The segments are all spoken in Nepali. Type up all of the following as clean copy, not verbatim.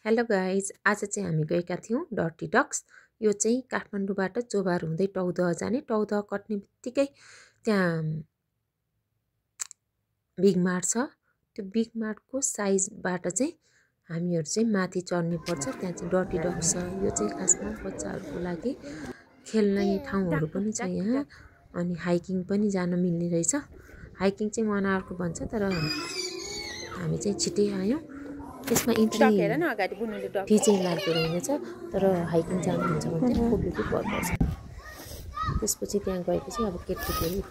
हेलो गाइज, आज चाहिँ हामी गएका थियौँ डर्टी डक्स। यो चाहिँ काठमाडौँबाट चोभार हुँदै टौदह जाने, टौदह कट्ने बित्तिकै त्यहाँ बिग मार्ट छ। त्यो बिग मार्टको साइजबाट चाहिँ हामीहरू चाहिँ माथि चढ्ने पर्छ। त्यहाँ चाहिँ डर्टी डक्स छ। यो चाहिँ खासमा बच्चाहरूको लागि खेल्ने ठाउँहरू पनि छ यहाँ, अनि हाइकिङ पनि जान मिल्ने रहेछ। हाइकिङ चाहिँ 1 आवरको भन्छ, तर हामी चाहिँ छिट्टै आयौँ। त्यसमा इन्ट्री फी चाहिँ लाग्दो रहेनछ, तर हाइकिङ जानुहुन्छ भने चाहिँ फुल फी पर्छ। त्यसपछि त्यहाँ गएपछि अब केटकेटीहरू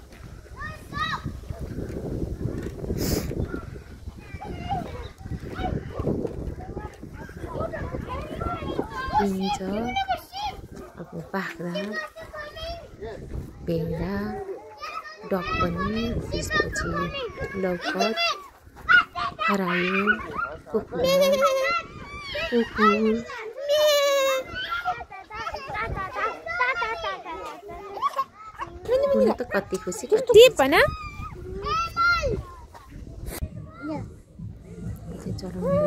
छ, अब बाख्रा, भेडा, डक पनि, त्यसपछि लौकट, खरायो, कुकुरा, कुकुर, बुनु त कति खुसी चलाउनु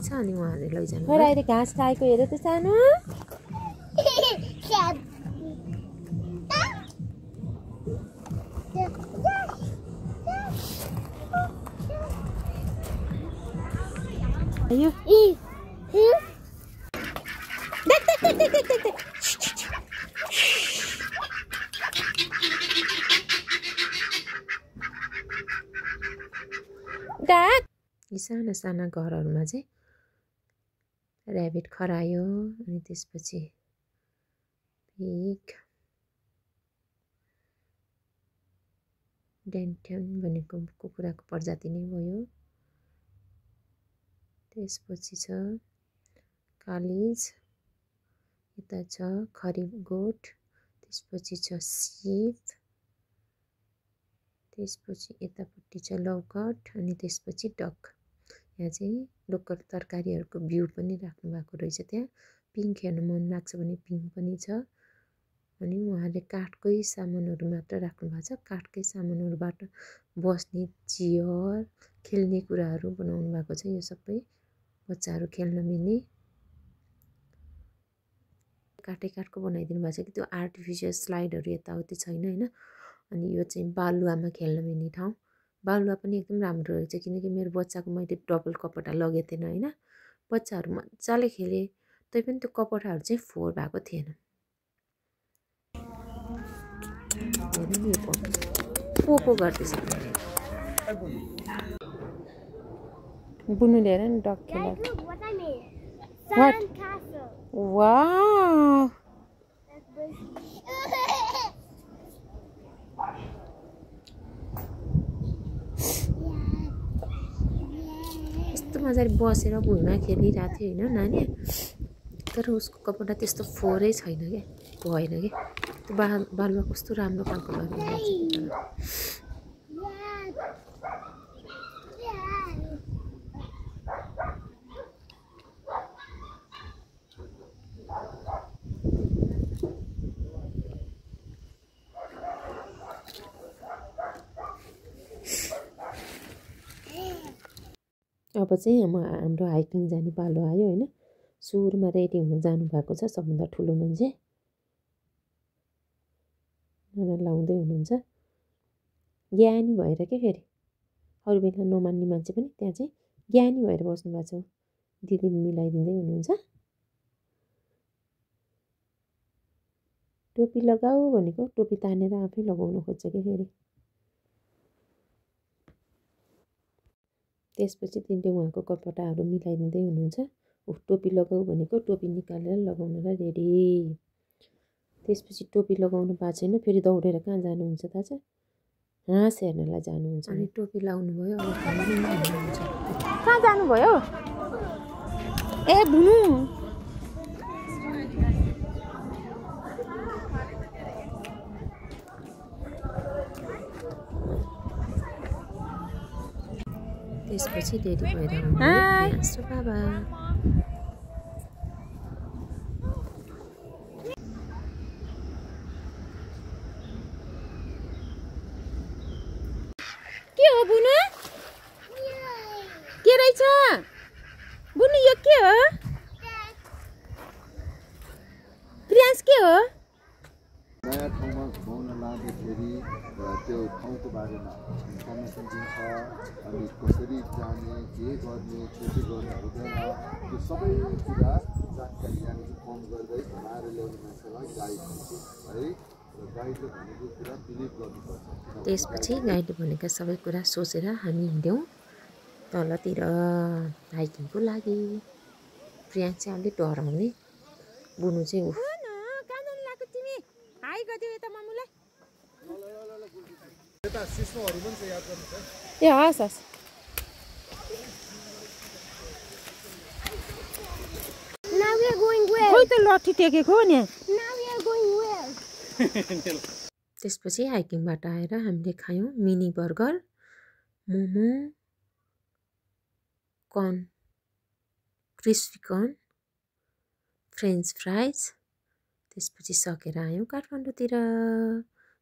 छ। अनि उहाँहरूले लैजानु अहिले घाँस खाएको हेर त सानो यो यी साना साना घरहरूमा चाहिँ ऱ्याबिट खरायो, अनि त्यसपछि पिग, डेन्ट्यान भनेको कुखुराको प्रजाति नै भयो। त्यसपछि छ कालिज, यता छ खरिब गोठ, त्यसपछि छ सिप, त्यसपछि यतापट्टि छ लौकट, अनि त्यसपछि डक। यहाँ चाहिँ लोकल तरकारीहरूको बिउ पनि राख्नु भएको रहेछ। त्यहाँ पिङ हेर्नु मन लाग्छ भने पिङ पनि छ। अनि उहाँले काठकै सामानहरू मात्र राख्नु भएको छ। काठकै सामानहरूबाट बस्ने चियर, खेल्ने कुराहरू बनाउनु भएको छ। यो सबै बच्चाहरू खेल्न मिल्ने काठको बनाइदिनु भएको छ कि त्यो आर्टिफिसियल स्लाइडहरू यताउति छैन होइन। अनि यो चाहिँ बालुवामा खेल्न मिल्ने ठाउँ। बालुवा पनि एकदम राम्रो रहेछ, किनकि मेरो बच्चाको मैले डबल कपडा लगेको थिएन होइन। बच्चाहरू मजाले खेले, तैपनि त्यो कपडाहरू चाहिँ फोहोर भएको थिएन। पोको गर्दैछ बुनुले हेर नि डक खेला। वाउ यस्तो मजाले बसेर भुइँमा खेलिरहेको थियो होइन नानी, तर उसको कपडा त्यस्तो फोहोरै छैन क्या, भएन कि। त्यो बालुवा कस्तो राम्रो खालको भयो। अब चाहिँ हाम्रो हाइकिङ जाने पालो आयो होइन। सुरुमा रेडी हुन जानुभएको छ सबभन्दा ठुलो मान्छे, नाना लाउँदै हुनुहुन्छ। ज्ञानी भएर के फेरि अरू बेला नमान्ने मान्छे पनि त्यहाँ चाहिँ ज्ञानी भएर बस्नु भएको छ। दिदी मिलाइदिँदै हुनुहुन्छ। टोपी लगाऊ भनेको टोपी तानेर आफै लगाउन खोज्छ कि फेरि। त्यसपछि तिनले उहाँको कपडाहरू मिलाइदिँदै हुनुहुन्छ। टोपी लगाऊ भनेको टोपी निकालेर लगाउनलाई रेडी। त्यसपछि टोपी लगाउनु पाएको छैन, फेरि दौडेर कहाँ जानुहुन्छ थाहा छ? हाँस हेर्नलाई जानुहुन्छ। अनि टोपी लाउनु भयो, अब कहाँ जानुभयो? ए बुनु त्यसपछि रेडी भएर आउनु बाबा। के हो बुनु? के रहेछ बुनु? यो के हो प्रियांश के हो नयाँ ठाउँमा घुमाउन लाँदाखेरि त्यो ठाउँको बारेमा इन्फर्मेसन दिन्छ अनि कसरी जाने के गर्ने के गर्नु हुँदैन त्यो सबै कुरा जानकारी यहाँनिर फोन गर्दै घुमाएर ल्याउने मान्छेलाई गाइड हुन्छ है र गाइडले भनेको कुरा बिलिभ गर्नुपर्छ त्यसपछि गाइडले भनेका सबै कुरा सोचेर हामी हिँड्यौँ तलतिर हाइकिङको लागि। प्रियांश चाहिँ अलिक डराउने, बुनु चाहिँ ऊ ए हस् हस् खोइ त लट्ठी टेकेको नि त्यसपछि हाइकिङबाट आएर हामीले खायौँ mini burger, momo, corn, crispy corn, French fries. त्यसपछि सकेर आयौँ काठमाडौँतिर।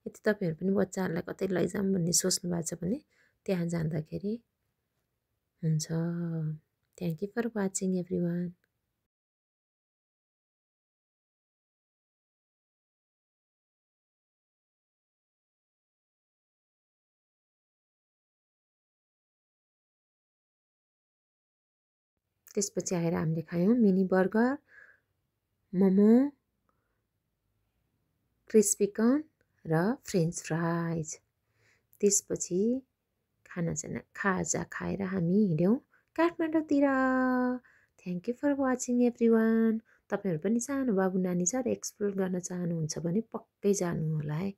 यदि तपाईँहरू पनि बच्चाहरूलाई कतै लैजाऊँ भन्ने सोच्नु भएको छ भने त्यहाँ जाँदाखेरि हुन्छ। Thank you for watching everyone. त्यसपछि आएर हामीले खायौँ mini burger, momo, crispy corn र फ्रेन्च फ्राइज। त्यसपछि खाजा खाएर हामी हिँड्यौँ काठमाडौँतिर। Thank you for watching everyone. तपाईँहरू पनि सानो बाबु नानी छ र एक्सप्लोर गर्न चाहनुहुन्छ भने पक्कै जानु होला है।